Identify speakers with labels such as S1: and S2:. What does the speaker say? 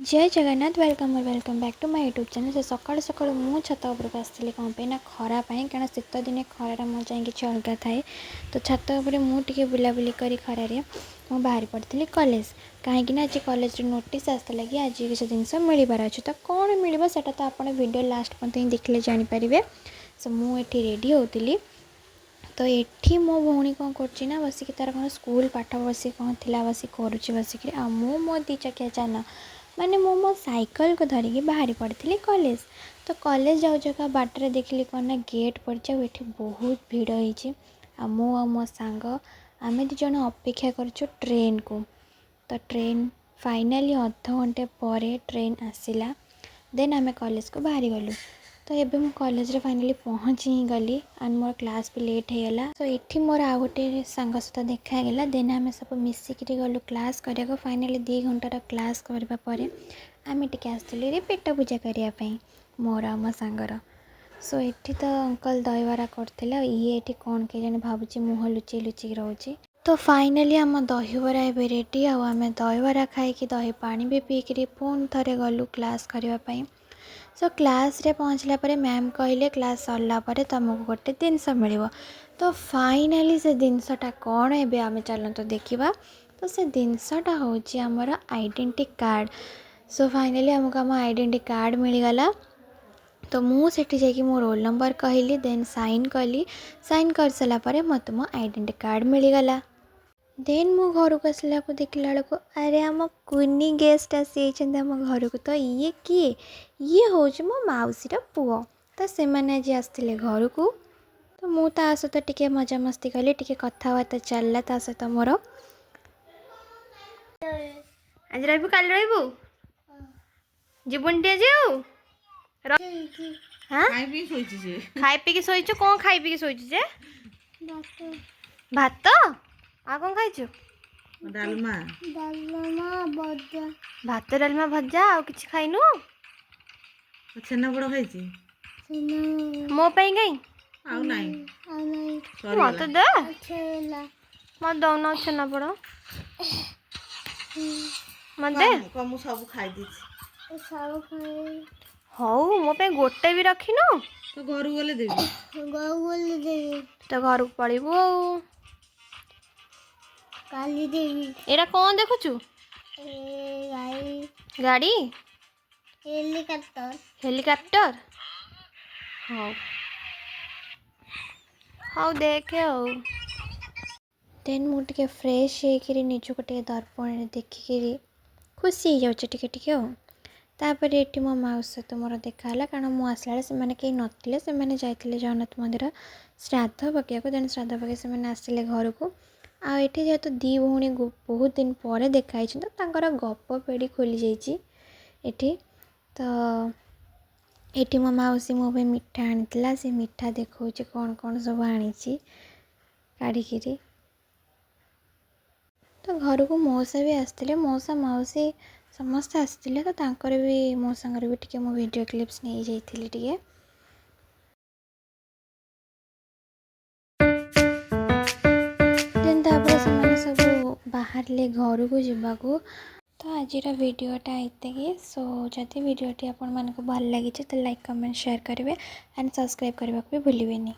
S1: Jay Jagannath, welcome, welcome back to my YouTube channel. ସେ ସକାଳୁ ସକାଳୁ ମୁଁ ଛାତ ଉପରକୁ ଆସିଥିଲି କ'ଣ ପାଇଁ ନା ଖରା ପାଇଁ, କାରଣ ଶୀତ ଦିନେ ଖରାର ମଜା ହିଁ କିଛି ଅଲଗା ଥାଏ। ତ ଛାତ ଉପରେ ମୁଁ ଟିକେ ବୁଲାବୁଲି କରି ଖରାରେ ମୁଁ ବାହାରି ପଡ଼ିଥିଲି କଲେଜ, କାହିଁକି ନା ଆଜି କଲେଜରୁ ନୋଟିସ୍ ଆସିଥିଲା କି ଆଜି କିଛି ଜିନିଷ ମିଳିବାର ଅଛି। ତ କ'ଣ ମିଳିବ, ସେଇଟା ତ ଆପଣ ଭିଡ଼ିଓ ଲାଷ୍ଟ ପର୍ଯ୍ୟନ୍ତ ହିଁ ଦେଖିଲେ ଜାଣିପାରିବେ। ସୋ ମୁଁ ଏଠି ରେଡ଼ି ହେଉଥିଲି। ତ ଏଠି ମୋ ଭଉଣୀ କ'ଣ କରୁଛି ନା ବସିକି ତା'ର କ'ଣ ସ୍କୁଲ ପାଠ ବସିକି କ'ଣ ଥିଲା ବସି କରୁଛି ବସିକିରି। ଆଉ ମୁଁ ମୋ ଦୁଇ ଚକିଆ ଯାନ, ମାନେ ମୁଁ ମୋ ସାଇକେଲକୁ ଧରିକି ବାହାରି ପଡ଼ିଥିଲି କଲେଜ। ତ କଲେଜ ଯାଉ ଯାଉକା ବାଟରେ ଦେଖିଲି କ'ଣ ନା ଗେଟ୍ ପଡ଼ିଛି ଆଉ ଏଠି ବହୁତ ଭିଡ଼ ହେଇଛି। ଆଉ ମୁଁ ଆଉ ମୋ ସାଙ୍ଗ ଆମେ ଦୁଇ ଜଣ ଅପେକ୍ଷା କରିଛୁ ଟ୍ରେନ୍କୁ। ତ ଟ୍ରେନ୍ ଫାଇନାଲି ଅଧଘଣ୍ଟେ ପରେ ଟ୍ରେନ୍ ଆସିଲା, ଦେନ୍ ଆମେ କଲେଜକୁ ବାହାରିଗଲୁ। ତ ଏବେ ମୁଁ କଲେଜରେ ଫାଇନାଲି ପହଞ୍ଚି ହିଁ ଗଲି ଆଣ୍ଡ ମୋର କ୍ଲାସ୍ ବି ଲେଟ୍ ହେଇଗଲା। ତ ଏଠି ମୋର ଆଉ ଗୋଟେ ସାଙ୍ଗ ସହିତ ଦେଖା ହେଇଗଲା। ଦେନ୍ ଆମେ ସବୁ ମିଶିକିରି ଗଲୁ କ୍ଲାସ୍ କରିବାକୁ। ଫାଇନାଲି 2 ଘଣ୍ଟାର କ୍ଲାସ୍ କରିବା ପରେ ଆମେ ଟିକେ ଆସିଥିଲୁ ଏଠି ପେଟ ପୂଜା କରିବା ପାଇଁ, ମୋର ଆଉ ମୋ ସାଙ୍ଗର। ସୋ ଏଠି ତ ଅଙ୍କଲ ଦହିବରା କରୁଥିଲେ ଆଉ ଇଏ ଏଠି କ'ଣ କେଜାଣି ଭାବୁଛି, ମୁହଁ ଲୁଚେଇ ଲୁଚେଇକି ରହୁଛି। ତ ଫାଇନାଲି ଆମ ଦହିବରା ଏବେ ରେଡ଼ି ଆଉ ଆମେ ଦହିବରା ଖାଇକି, ଦହି ପାଣି ବି ପିଇକିରି ପୁଣି ଥରେ ଗଲୁ କ୍ଲାସ୍ କରିବା ପାଇଁ। ସୋ କ୍ଲାସ୍ରେ ପହଞ୍ଚିଲା ପରେ ମ୍ୟାମ୍ କହିଲେ, କ୍ଲାସ୍ ସରିଲା ପରେ ତୁମକୁ ଗୋଟେ ଜିନିଷ ମିଳିବ। ତ ଫାଇନାଲି ସେ ଜିନିଷଟା କ'ଣ, ଏବେ ଆମେ ଚାଲନ୍ତୁ ଦେଖିବା। ତ ସେ ଜିନିଷଟା ହେଉଛି ଆମର ଆଇଡେଣ୍ଟି କାର୍ଡ଼। ସୋ ଫାଇନାଲି ଆମକୁ ଆମ ଆଇଡେଣ୍ଟି କାର୍ଡ଼ ମିଳିଗଲା। ତ ମୁଁ ସେଠି ଯାଇକି ମୋ ରୋଲ୍ ନମ୍ବର କହିଲି, ଦେନ୍ ସାଇନ୍ କଲି। ସାଇନ୍ କରିସାରିଲା ପରେ ମୋତେ ମୋ ଆଇଡେଣ୍ଟି କାର୍ଡ଼ ମିଳିଗଲା। ଦେନ୍ ମୁଁ ଘରକୁ ଆସିଲାକୁ ଦେଖିଲା ବେଳକୁ, ଆରେ, ଆମ କୁନି ଗେଷ୍ଟ ଆସିଯାଇଛନ୍ତି ଆମ ଘରକୁ। ତ ଇଏ କିଏ? ଇଏ ହେଉଛି ମୋ ମାଉସୀର ପୁଅ। ତ ସେମାନେ ଆଜି ଆସିଥିଲେ ଘରକୁ। ତ ମୁଁ ତା ସହିତ ଟିକେ ମଜାମସ୍ତି କଲି, ଟିକେ କଥାବାର୍ତ୍ତା ଚାଲିଲା ତା ସହିତ ମୋର।
S2: ଆଜି ରହିବୁ, କାଲି ରହିବୁ, ଯିବୁନି ଟି ଆଜି ଆଉ? ହଁ।
S3: ଖାଇ ପିଇ ଶୋଇଛି ସେ।
S2: ଖାଇ ପିଇକି ଶୋଇଛୁ? କ'ଣ ଖାଇ ପିଇକି ଶୋଇଛୁ ଯେ? ଭାତ ଆଉ କ'ଣ ଖାଇଛୁ?
S3: ଡାଲମା।
S2: ଭାତ, ଡାଲମା, ଭଜା, ଆଉ କିଛି ଖାଇନୁ?
S3: ଛେନାପୋଡ଼ ଖାଇଛି।
S2: ମୋ ପାଇଁ କାଇଁ?
S3: ଆଉ ନାହିଁ।
S2: ମତେ
S3: ସରିଗଲା।
S2: ଦେ, ମତେ ଦଉନ ଛେନାପୋଡ଼, ମତେ ଦେ।
S3: କହ, ମୁଁ ସବୁ ଖାଇ ଦେଇଛି।
S2: ହଉ, ମୋ ପାଇଁ ଗୋଟେ ବି ରଖିନୁ?
S3: ତ ଘରକୁ ଗଲେ ଦେବି।
S2: ତ ଘରକୁ ପଳେଇବୁ ଆଉ।
S4: କାଲି ଦେବି।
S2: ଏଇଟା କ'ଣ ଦେଖୁଛୁ?
S4: ଗାଡ଼ି।
S2: ଗାଡ଼ି?
S4: ହେଲିକପ୍ଟର।
S2: ହେଲିକପ୍ଟର। ହଉ ହଉ, ଦେଖେ ଆଉ।
S1: ଦେନ୍ ମୁଁ ଟିକେ ଫ୍ରେଶ୍ ହେଇକିରି ନିଜକୁ ଟିକେ ଦର୍ପଣରେ ଦେଖିକିରି ଖୁସି ହେଇଯାଉଛି ଟିକେ ଟିକେ ଆଉ। ତାପରେ ଏଠି ମୋ ମାଉସୀ ସହିତ ମୋର ଦେଖା ହେଲା, କାରଣ ମୁଁ ଆସିଲା ବେଳେ ସେମାନେ କେହି ନଥିଲେ। ସେମାନେ ଯାଇଥିଲେ ଜଗନ୍ନାଥ ମନ୍ଦିର ଶ୍ରାଦ୍ଧ ପକାଇବାକୁ। ଦେନ୍ ଶ୍ରାଦ୍ଧ ପକାଇ ସେମାନେ ଆସିଲେ ଘରକୁ। ଆଉ ଏଠି ଯେହେତୁ ଦୁଇ ଭଉଣୀ ବହୁତ ଦିନ ପରେ ଦେଖା ହେଇଛନ୍ତି, ତ ତାଙ୍କର ଗପ ପେଡ଼ି ଖୋଲି ଯାଇଛି ଏଠି। ତ ଏଠି ମୋ ମାଉସୀ ମୋ ପାଇଁ ମିଠା ଆଣିଥିଲା। ସେ ମିଠା ଦେଖାଉଛି, କ'ଣ କ'ଣ ସବୁ ଆଣିଛି କାଢ଼ିକିରି। ତ ଘରକୁ ମଉସା ବି ଆସିଥିଲେ, ମଉସା, ମାଉସୀ ସମସ୍ତେ ଆସିଥିଲେ। ତ ତାଙ୍କର ବି, ମଉସାଙ୍କର ବି ଟିକେ ମୁଁ ଭିଡ଼ିଓ କ୍ଲିପ୍ସ ନେଇଯାଇଥିଲି ଟିକେ। ଦେନ୍ ତାପରେ ସେମାନେ ସବୁ ବାହାରିଲେ ଘରକୁ ଯିବାକୁ। ତ ଆଜିର ଭିଡ଼ିଓଟା ଏତିକି। ସୋ ଯଦି ଭିଡ଼ିଓଟି ଆପଣମାନଙ୍କୁ ଭଲ ଲାଗିଛି, ତ ଲାଇକ୍, କମେଣ୍ଟ, ସେୟାର କରିବେ ଆଣ୍ଡ ସବସ୍କ୍ରାଇବ୍ କରିବାକୁ ବି ଭୁଲିବେନି।